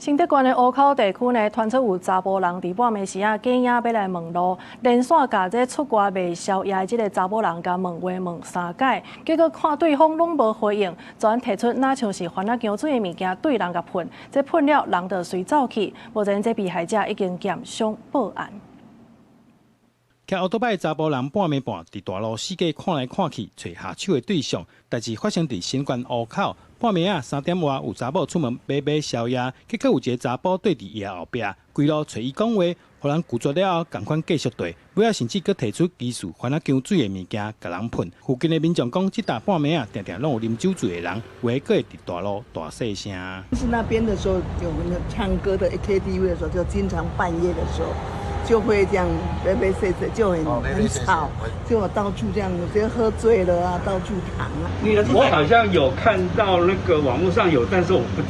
新竹縣的湖口地區呢，傳出有查埔人佇半暝時仔假影欲來問路，連續共這出外賣宵夜的這个查某人共問話問三擺，結果看對方攏無回應，就提出若像是番仔薑水的物件對人共噴，這噴了人就隨走去。目前這被害者已經驗傷報案。騎歐多擺查埔人半暝半佇大路四界看來看去，揣下手的對象。代誌發生佇新縣湖口，半暝仔3點外有查某出門買買宵夜，結果有一个查埔對佇伊後壁，規路揣伊講話，予人拒絕了後，仝款繼續綴，尾仔甚至閣提出疑似番仔薑水的物件，共人噴。附近的民眾講，這搭半暝仔定定攏有啉酒醉的人，有的閣會佇大路大細聲。是那邊的時候，有那唱歌的 KTV 的時候，就經常半夜的時候，就會這樣喋喋碎碎，就很吵，就到處這樣，有些喝醉了啊，到處躺啊。我好像有看到那個網絡上有，但是我不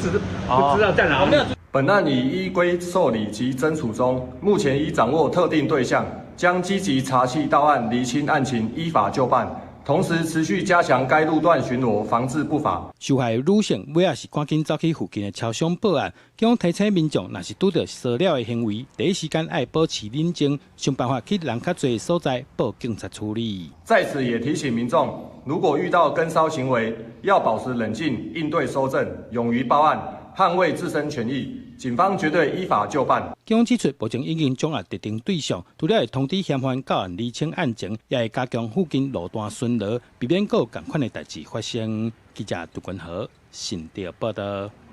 知道在哪裡。本案已依規受理及偵處中，目前已掌握特定對象，將積極查緝到案，釐清案情，依法究辦。同時持續加強該路段巡邏，防治不法。受害女性尾仔是趕緊走去附近的超商報案，警方提醒民眾，若是拄著騷擾的行為，第一時間愛保持冷靜，想辦法去人較濟的所在報警察處理。在此也提醒民眾，如果遇到跟騷行為，要保持冷靜，應對蒐證，勇於報案，捍衛自身權益。警方絕對依法究辦。警方指出，目前已經掌握特定對象，除了會通知嫌犯到案釐清案情，也會加強附近路段巡邏，避免閣有仝款的代誌發生。記者杜君和新竹報導。